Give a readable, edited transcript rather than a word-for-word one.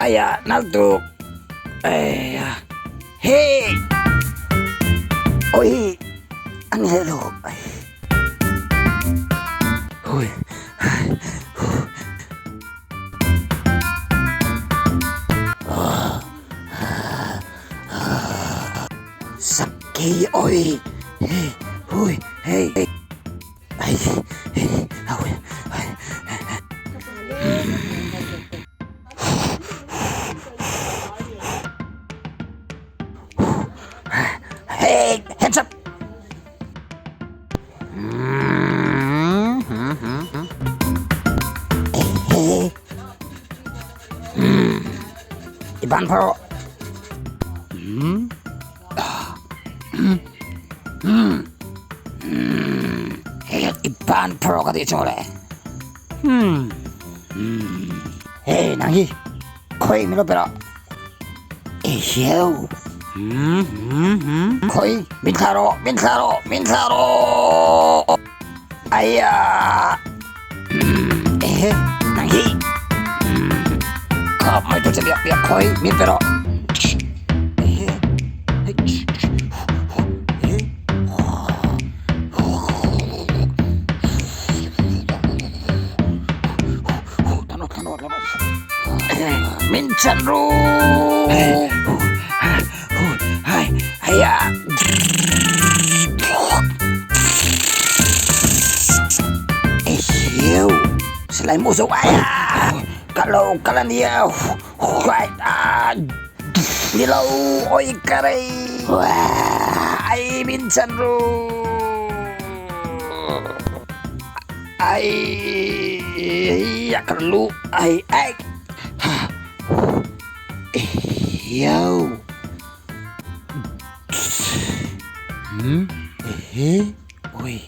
Aya, naltuk. Aya. Hey! Oi! Ang hello. Ay. Huy. Sakay, oy! Hey, huy, hey, hey. Ay, hey, ay, ay. Hey, hands up! Hey. Iban pharo. Hey, iban pharo ka ti chu le. Hey, nang hi. Khoi mi lo pe rawh. Ehiau. Khoi, min thlah rawh, min thlah rawh, min thlah rawh. Aiya. Ehe, nang hi. Khop mai tu che biak biak khoi, min pe rawh. Ehe. Min chan ru. Aiya. Ehiau. Silai mu zo aiya. Ka lo kal a nia. Ni lo oi ka rei. Ai min chan ru. Ai ya ka lu ai ai. Ehiau. Ehe. Oi.